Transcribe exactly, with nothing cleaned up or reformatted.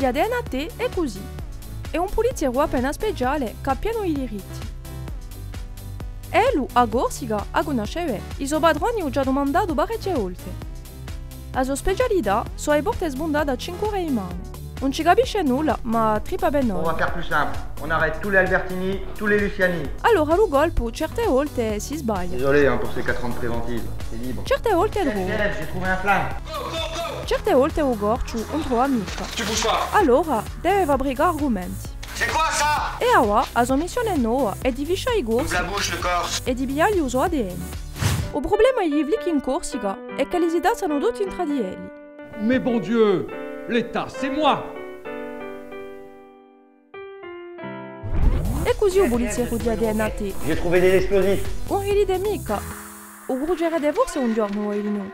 Gli A D N A T hè cusì. Hè un pulizieru appena speciale chì hà pienu di diritti. Ellu, a Corsica, a cunnosce bè. I so patroni u ci anu mandatu parechje volte. A so specialità sò e porte sbundate à cinque ore di mane. Ùn ci capisce nulla, ma trippa per noi. On va faire plus simple. On arrête tous les Albertini, tous les Luciani. Allora, à u colpu, certe volte si sbaglia. Désolé, hein, pour ces quatre ans de préventive. C'est libre. Certe volte trova. Chef, j'ai trouvé un flingue. Certe volte u corciu ùn trova micca. Tu bouges pas. Allora, deve fabricà argumenti. C'est quoi ça ? È avà, a so missione nova hè di fiscià i Corsi. Ouvre la bouche, le Corse. È di piglialli u so A D N. U prublema di i flic in Corsica hè ch'elli si tazzanu tutti intra di elli. Mais bon Dieu, l'État, c'est moi ! È cusì u pulizieru di A D N A T. J'ai trouvé des explosifs. Ùn ridite micca. U crucerete forse un ghjornu voi dinù.